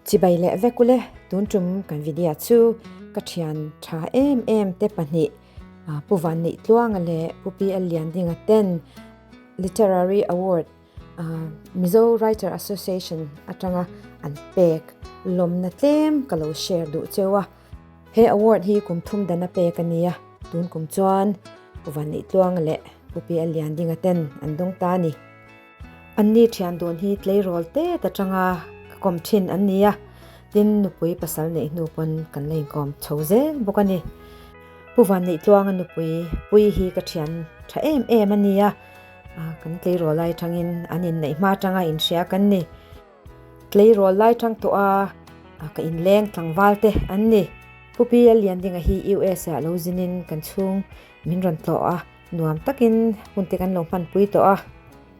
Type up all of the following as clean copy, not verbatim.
Chibai leh vek ule, tun tum kan video chu ka thian tha em em te pahnih Pu Vanneih Tluanga leh Pu PL Liandinga ten Literary Award Mizo Writer Association atanga an pek lawmna tlem ka lo share duh cheu a. He award hi kum thum dana pek a ni a, tun kum chuan Pu Vanneih Tluanga leh Pu PL Liandinga ten an dawng ta a ni. Anni thian dun hi tleirawl tet atanga ka kawm thin an ni a, tin nupui pasal neih hnu pawn kan la inkawm chho zel bawk a ni. Pu Vanneih Tluanga nupui pui hi ka thian tha em em a ni a, kan tleirawl lai atangin an inneih hma atanga inhria kan ni. Tleirawl lai tang tawh a ka inleng tlangval te an ni. Pu PL Liandinga hi US ah lo zinin kan chhung min rawn tlawh a. Nuam takin hun te kan lo hmanpui tawh a,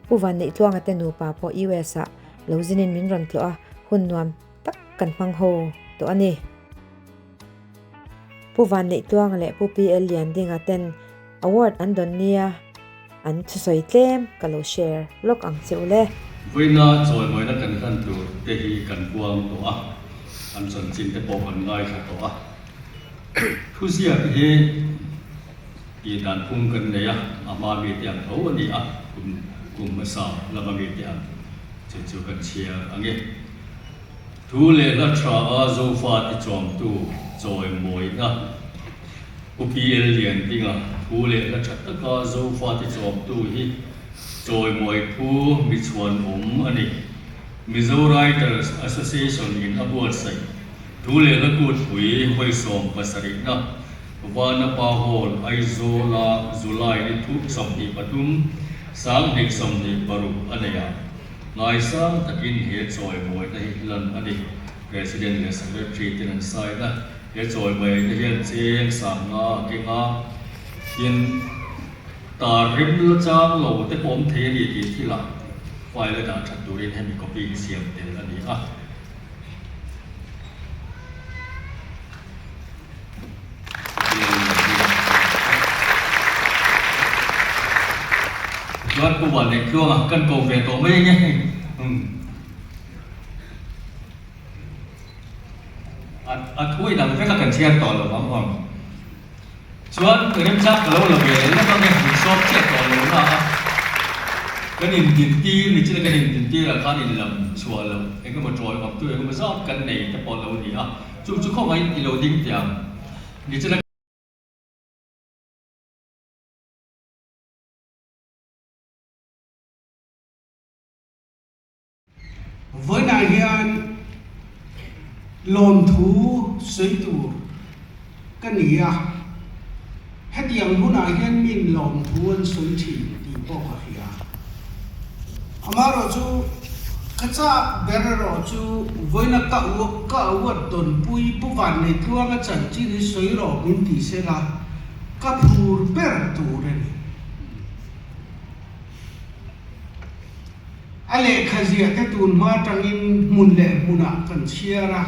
Pu Vanneih Tluanga te nupa pawh US ah lo zinin min rawn tlawh a, hun nuam tak kan hmang ho tawh a ni. Pu Vanneih Tluanga leh Pu PL Liandinga ten award an dawn nia an thusawi tlem ka lo share lawk ang che u le. Vawiina chawimawina kan hlan tur te hi kan puang tawh a, an chanchin te pawh kan ngaithla tawh a. Thuziak hi. Tih dan phung kan nei a, a hma mite ang tho a ni a, kum kum hmasa lama mite ang chu chu kan chhiar ang e. Thu leh hla tha a Zofa tichawmtu chawimawina Pu PL Liandinga thu leh hla tha taka Zofa tichawmtu hi chawimawi phu mi chhuanawm a ni. Mizo Writers Association in a buatsaih thu leh hla kutpui vawi 70na Vanapa Hall, Aizawl-a July ni thuk 23, 2026 a nei a. Ngaisang takin he chawimawina hi hlan a ni. President leh Secretary ten an sign a, he chawimawina hian cheng 50 a keng a, tin tar rem la chang lo te pawh awm thei a ni tih thilah file a dah that turin hemi copy hi siam tel a ni a. Chuan Pu Vanleng Tluanga kan ko ve tawh mai ange hei. A thu in ang vek a kan chhiar tawh lo vang awm. Chuan remchang ka lo la ve leh lawk ange min sawp chiah tawh lo na a. Kan indin tir ni chila kan indin tir ah khan inlam chhuah loh engemaw tawi awm tu engemaw zat kan nei te pawh lo ni a. Chu chu khawngaihin i lo ding teh ang. Nichina. Vawiinah hian lawmthu sawi tur ka ni a, hetiang hunah hian min lawmthu an sawi thin tih pawh ka hria. Amaherawhchu, ka chak ber erawh chu vawiina ka ka award dawnpui Pu Vanneitluanga chanchin hi sawi rawh min ti se la, ka phur ber tur a ni. A lehkha ziah te tun hma atangin hmun leh hmunah kan chhiar a,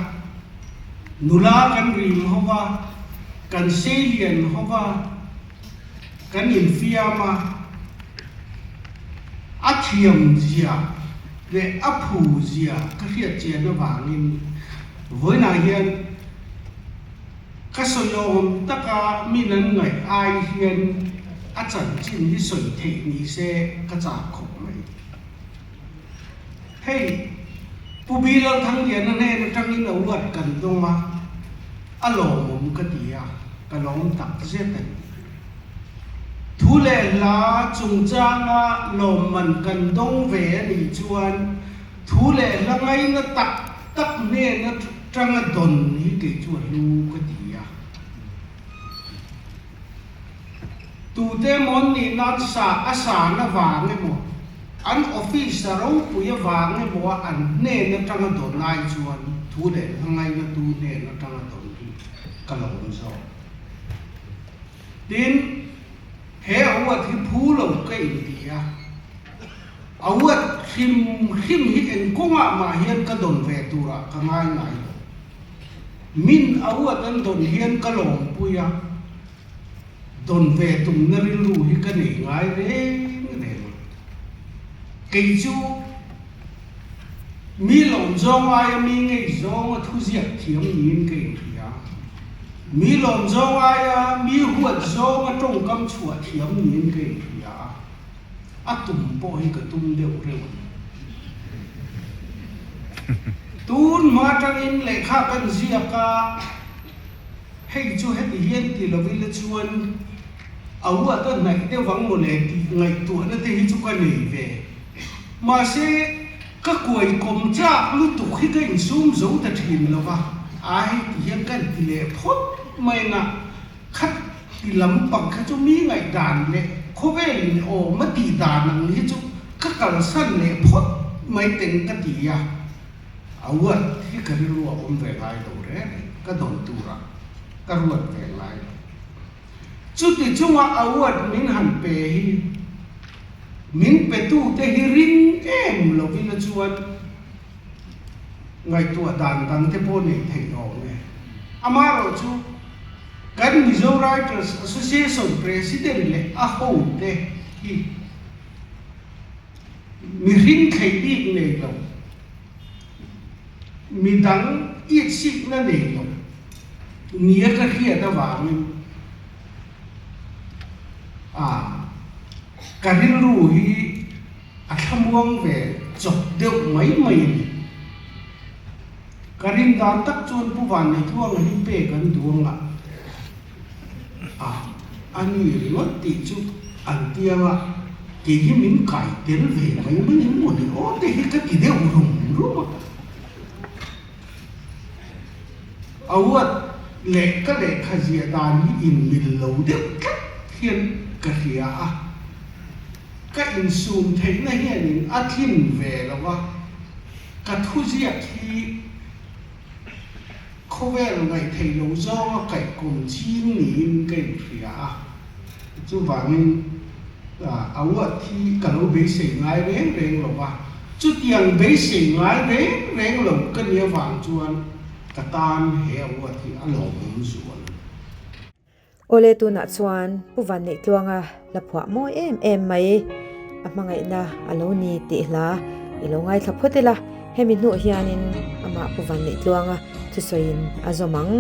nula kan rim ho va, kan seilian ho va, Kan infiam a, a thiam zia leh a phu zia ka hriat chian avangin vawiinah hian ka sawiawm taka min an ngaih ai hian a chanchin hi sawi theih ni se ka chak khawp mai. Hei, Pu Bilal Thangliana hnen atangin award kan dawng a, a lawmawm ka ti a, ka lawm tak zet a ni. Thu leh hla chungchanga lawmman kan dawng ve a nih chuan thu leh hla ngaina tak tak hnen atanga dawn hi kei chu a hlu ka ti a. Tute emaw an nih nan sa a san avang emaw, an office a ropui avang emaw a an hnen atanga dawn ai chuan thu leh hla ngainatu hnen atanga dawn hi ka lawm zawk. Tin, he award hi phu lo ka inti a, award hrim hrim hi eng kawngah mah hian ka dawn ve turah ka ngai ngai lo. Min award an dawn hian ka lawmpui a. Dawn ve tumna rilru hi ka nei ngai reng reng a. Kei chu Mi lawm zawng aia mi ngei zawnga thuziak thiam niin ka inhria. Mi lawm zawng aia mi huat zawnga tawngkam chhuah thiam niin ka inhria a, a tum pawh hi ka tum deuh reuh a ni. Tun hma atangin lehkha kan ziak a, hei chu heti hian ti lovin la chuan a huat a hnaih deuh ang mawle tih ngaihtuahna te hi chu ka nei ve. Mahse, ka kuai kawm chak lutuk hi ka insum zo ta thin lo va, a hei ti hian ka inti leh phawt mai ang a, khat ti lampang kha chu mi ngaihdan leh khawvelin awm a tih dan ang hi chu ka kalsan leh phawt mai teng ka ti a, a uat hi ka rilru a awm ve ngai lo reng reng, ka dawn turah ka ruat ve ngai lo. Chuti chunga award min han pe hi min petute hi ring em lovin a chuan ngaihtuah dan dangte pawh nei thei awm e. Amaherawh chu kan Mizo Writers Association President leh a hote hi mihring thei bik nei lo, midang itsikna nei lo nia ka hriat avangin a ka rilru hi a thlamuang ve chawp deuh mai mai a ni. Ka rin dan tak chuan Pu Vanneithuanga hi pek an duang a, a a ni ringawt tih chu an tiang a, kei hi min kai tel ve mai mai em maw ni aw te hi ka ti deuh rum rum a. A uat leh ka lehkha ziah dan hi inmil lo deuh tlat hian ka hria a, ka insum theihna hianin a tlin ve lo a, ka thuziak hi khawvel ngaihtheih lo zawnga kaihkawm ching niin ka inhria a, chuvangin a uat hi ka lo beisei ngai reng reng lo va, chutiang beisei ngai reng reng lo ka nih avang chuan ka tan he a uat hi a lawmawm zual a ni. Awle tunah chuan Pu Vanneih-Tluanga la phuah mawi em em mai, a hmangaihna a lo ni tih hla i lo ngaithla phawt ila, hemi hnuah hianin amah Pu Vanneih-Tluanga thusawiin a zawm ang.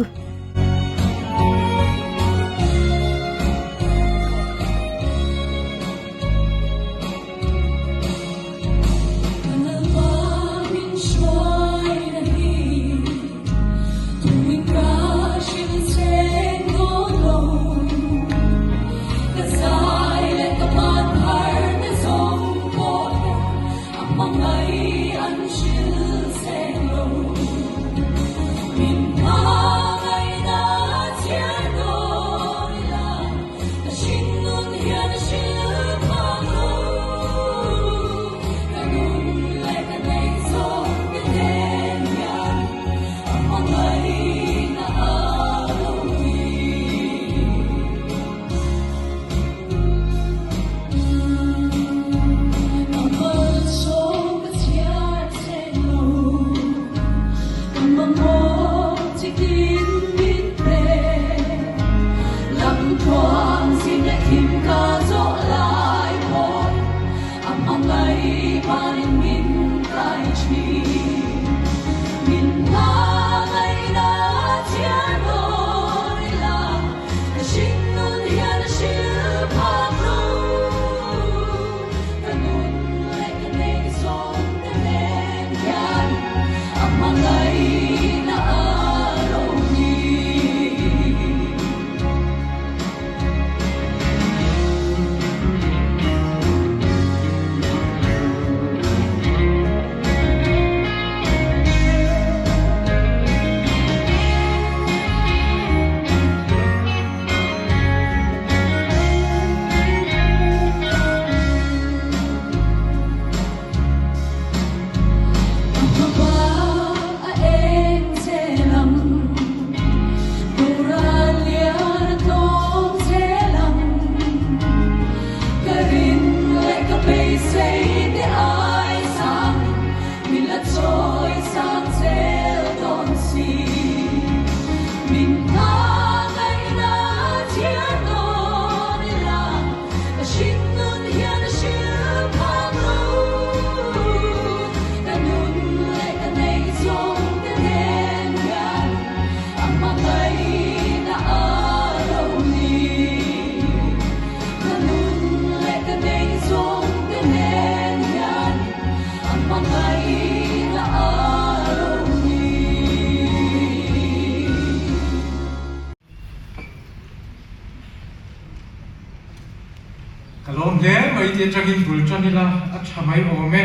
tih atangin bul tan ila a tha mai awm e.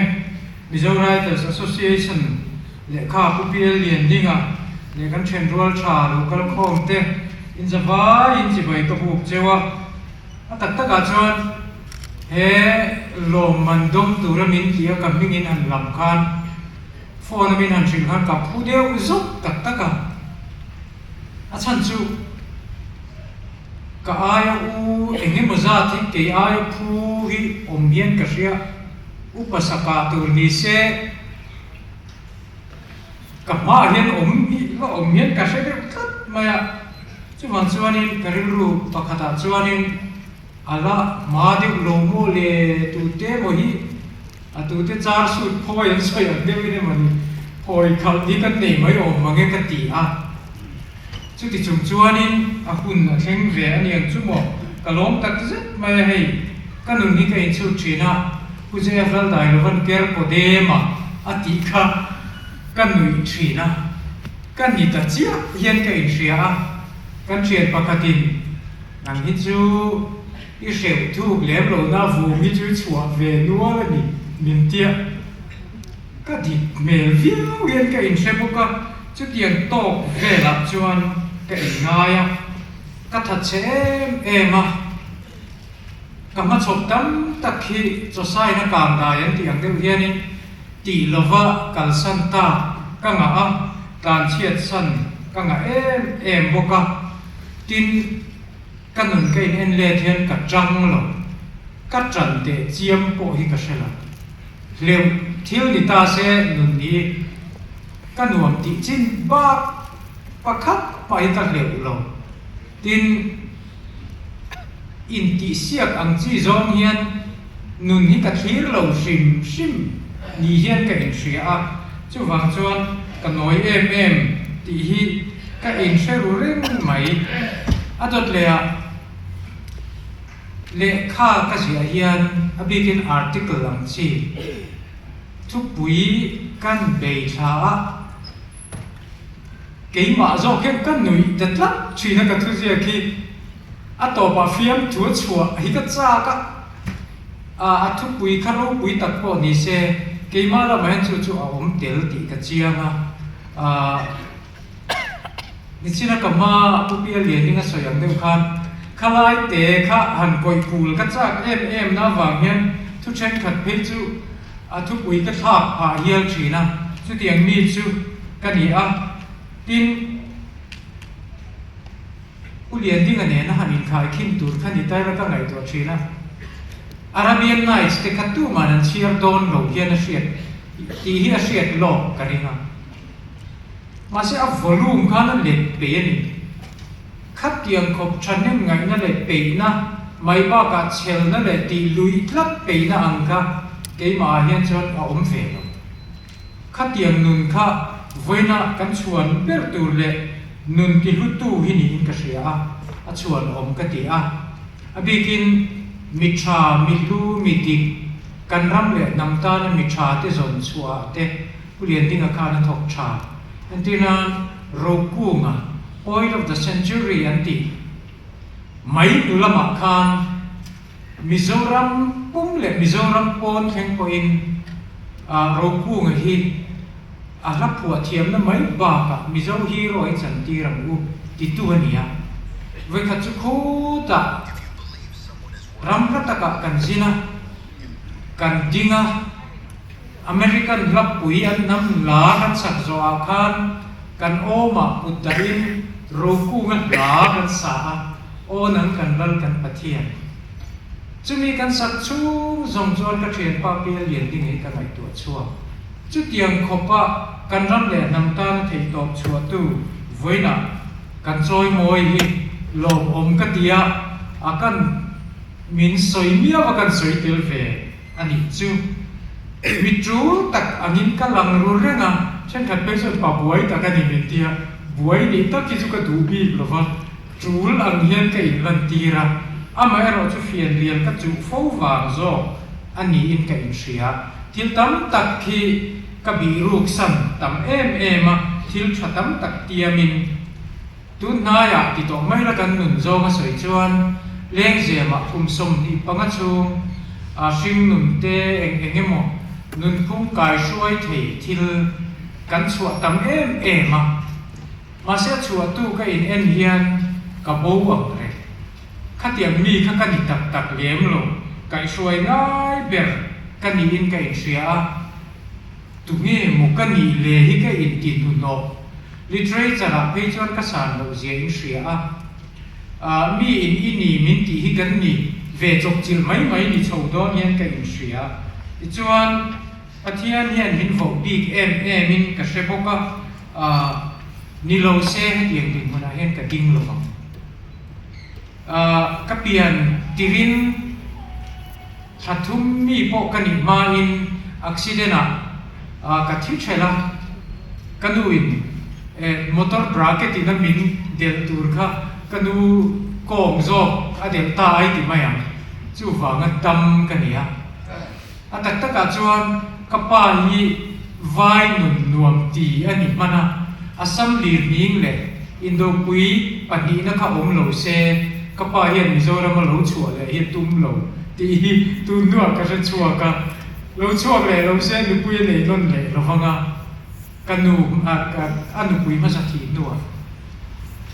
Mizo Writers Association lehkha Pu PL Liandinga leh kan thenrual tha lo kal khawm te inzavaiin chibai ka buk cheu a. A tak takah chuan he lawmman dawm tura min tih a ka hmingin han lam khan phone a min han hrilh khan ka phu deuh zawk tak tak a. A chhan chu ka aia u eng emaw zat hi kei aia phu hi awm hian ka hria, upa saka tur ni se ka hmaah hian awm hi la awm hian ka hre deuh tlat mai a. Chuvang chuanin ka rilru pakhatah chuanin a la hma deuh lo maw le tute emaw hi a tute char suit phawi an sawi ang deuhin emaw ni phawi khalh hi kan nei mai awm mange ka ti a. Chuti chung chuanin a hun a thleng ve a niang chu maw ka lawm tak zet mai a hei ka nun hi ka inchhut thin a Pu JF Laldailovan ker Kodema a tih kha ka nuih thin a. Ka ni ta chiah hian ka inhria a, kan thian pakhatin nang hi chu i hreuh thuk lem lo na vum hi chu i chhuah ve nual a ni min tia. Ka dik hmel viau hian ka inhre bawk a, chutiang tawk velah chuan ka inngai a, ka thatchhe em em a, ka hmachhawp tam tak hi chawsaina kangdai an tih ang deuh hianin Tih lova kalsan ta ka ngah a, tlanchhiatsan ka ngah em em bawk a, tin, ka nun ka in en let hian ka chang lo, ka ṭan teh chiam pawh hi ka hre lo. Hleuh thil ni ta se nun hi ka nuam tih chin bak pakhat pah hi ka hleuh lo. Tin, intihsiak ang chi zawng hian nun hi ka thlir lo hrim hrim ni hian ka inhria a, chuvang chuan ka nawi em em tih hi ka inhre ru reng mai. A dawt leh ah lehkha ka ziah hian a bikin article ang chi thupui kan bei thla a. Keimah zawk hian ka nuih ta tlat thin a ka thuziak hi a tawpah fiamthu a chhuah hi ka chak a, a thupui kha ropui tak pawh ni se keimah lamah hian chu chu a awm tel tih ka chiang a, nichina ka hma Pu Pia Lianing a sawi ang deuh khan khalai te kha han kawih kul ka chak em em na avang hian thu thenkhat phei chu a thupui ka thlak phah hial thin a, chutiang mi chu ka ni a, tin, U Liandinga nena han inkhai khin tur kha ni taila ka ngaihtuah thin a, Arabian Nights te kha tuman an chhiar dawn lo hian a hriat tih hi a hriat lawk ka ring a, mahse a volume khan a let peih a ni. Khatiang khawp thahnem ngaihna leh peihna mai bakah chhelna leh tih luih tlat peihna ang kha keimahah hian chuan a awm ve lo. Khatiang nun kha vawiina kan chhuan ber tur leh nun tihlutu hi niin ka hria a, a chhuan awm ka ti a. A bikin mi tha, mi hlu, mi dik, kan ram leh hnam tana mi tha te zawn chhuahah te Pu Liandinga khan a thawk tha. Entir nan Rokunga, Oil of the Century an tih mai hnu lamah khan Mizoram pum leh Mizoram pawn thleng pawhin Rokunga hi a hla phuah thiamna mai bakah Mizo hero hi chantir ang u titu a ni a. Vawikhat chu khutah ram hla takah kan zin a, kan ding a, American hlapui an hnam hla kan sak zawhah khan kan awmah kut dahin Rokunga hla kan sa a, Aw nang kan Lal kan Pathian. Chumi kan sak chhung zawng chuan ka thianpa Pial Lianding hi ka ngaihtuah chhuak. Chutiang khawpa kan ram leh hnam tana theihtawp chhuahtu vawiinah kan chawimawi hi lawmawm ka ti a, a kan min sawi miau a kan sawi tel ve a nih chu. Mi tul tak angin ka lang ru reng a, thenkhat phei chuan pa buai tak a ni min ti a, buai nih tak hi chu ka duh bik lo va. Tul ang hian ka inlantir a, amaherawh chu fianrial ka chuh fo vang zawk a niin ka inhria. Thil tam tak hi ka bihruksan tam em em a, thil tha tam tak tiamin tun hnaiah ti tawh mai la kan nun zawng a sawi chuan Lengzemah kum 25 chhung. Hringnun te eng eng emaw nunphung kaihruai thei thil kan chhuah tam em em a. Mahse a chhuahtu ka in en hian ka bo ang reng. Khatiang mi kha ka ni tak tak lem lo, kaihhruai ngai ber ka niin ka inhria a. Tunge maw ka nih le hi ka inti hnuhnawh. Literature ah phei chuan ka san loh zia in hria a. Ah, mi in i ni min tih hi kan ni ve chawpchilh mai mai ni chho dawn hian ka inhria. Tichuan, Pathian hian min voh bik em em in ka hre bawk a, ah, ni lo se hetiang dinhmunah hian ka ding lo vang. Ah, ka pian tirin thla thum mi pawh ka nih hmain accident ah ah ka thi ṭhelh a, ka nu in eh motor bracket in a min delh tur kha ka nu kawng zawk a delh ta ai ti mai ang, chuvanga dam ka ni a. A tak takah chuan ka pa hi vai nun nuam ti a ni hman a, Assam lir hming leh Indopui pahnihna kha awm lo se ka pa hian Mizorama lo chhuah leh hi a tum lo tih hi tun hnuah ka hre chhuak a, lo chhuak leh lo se nupui a nei nawn leh lo vang a, ka nu a nupui hmasa thih hnuah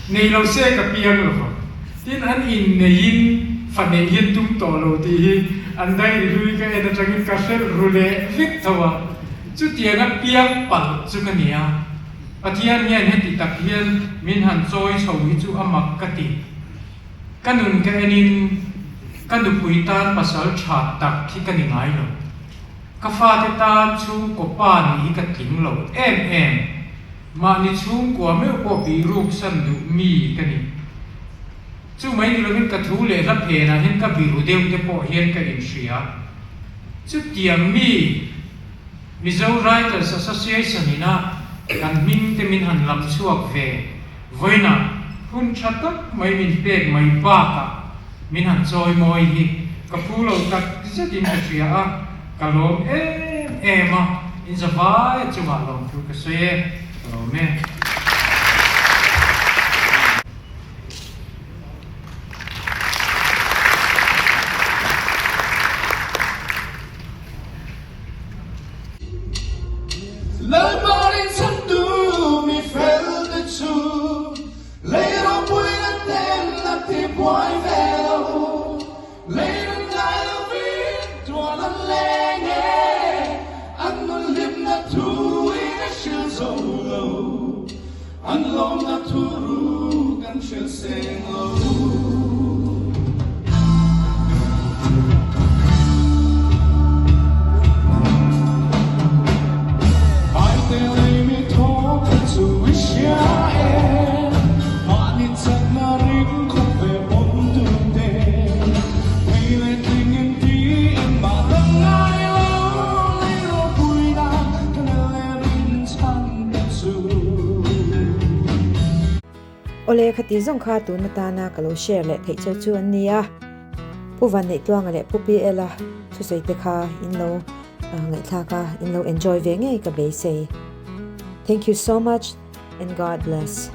nei lo se ka piang lo vang. Tin, an inneiin fa neih hian tum tawh lo tih hi an diary hlui ka en atangin ka hrelh ru leh vek tho a. Chutianga piang palh chu ka ni a, Pathian hian heti tak hian min han chawi chho hi chu a mak ka ti. Ka nun ka enin ka nupui tan pasal tha tak hi ka ni ngai lo. Ka fate tan chhungkaw pa nih hi ka tling lo em em. Mahni chhungkua meuh pawh bihruk san duh mi ka ni. Chu mai ni lovin ka thu leh hla phenah hian ka biru deuh te pawh hian ka inhria. Chutiang mi Mizo Writers Association ina kan hming te min han lam chhuak ve vawiinah hun tha tak mai min pek mai bakah min han chawi mawi hi ka phu lo tak zetin ka hria a, ka lawm em em a, in zavai a chungah lawmthu ka sawi e, ka lawm e. Lalparin chhantu mi fel te chu lei ropuina ten a ti buai ve lo. Lei run ngai lovin tual an leng e, an nun hlimna thu in a hril zo lo, an lawmna thu ruk an hril seng lo. Paite lei mi thawk te chu i hria e, mahni chakna ring khawp ve awm duh te, thei leh tling in ti engmah dang ngai lo, lei ropuina ka nel leh rinchhan te chu. Awle khati zawng kha tun atana ka lo share leh theih cheu chu an ni a, Pu Vanneihtuanga leh Pu PL-a thusawi te kha in lo ngaihthlak a, in lo enjoy ve ngei ka beisei. Thank you so much and God bless.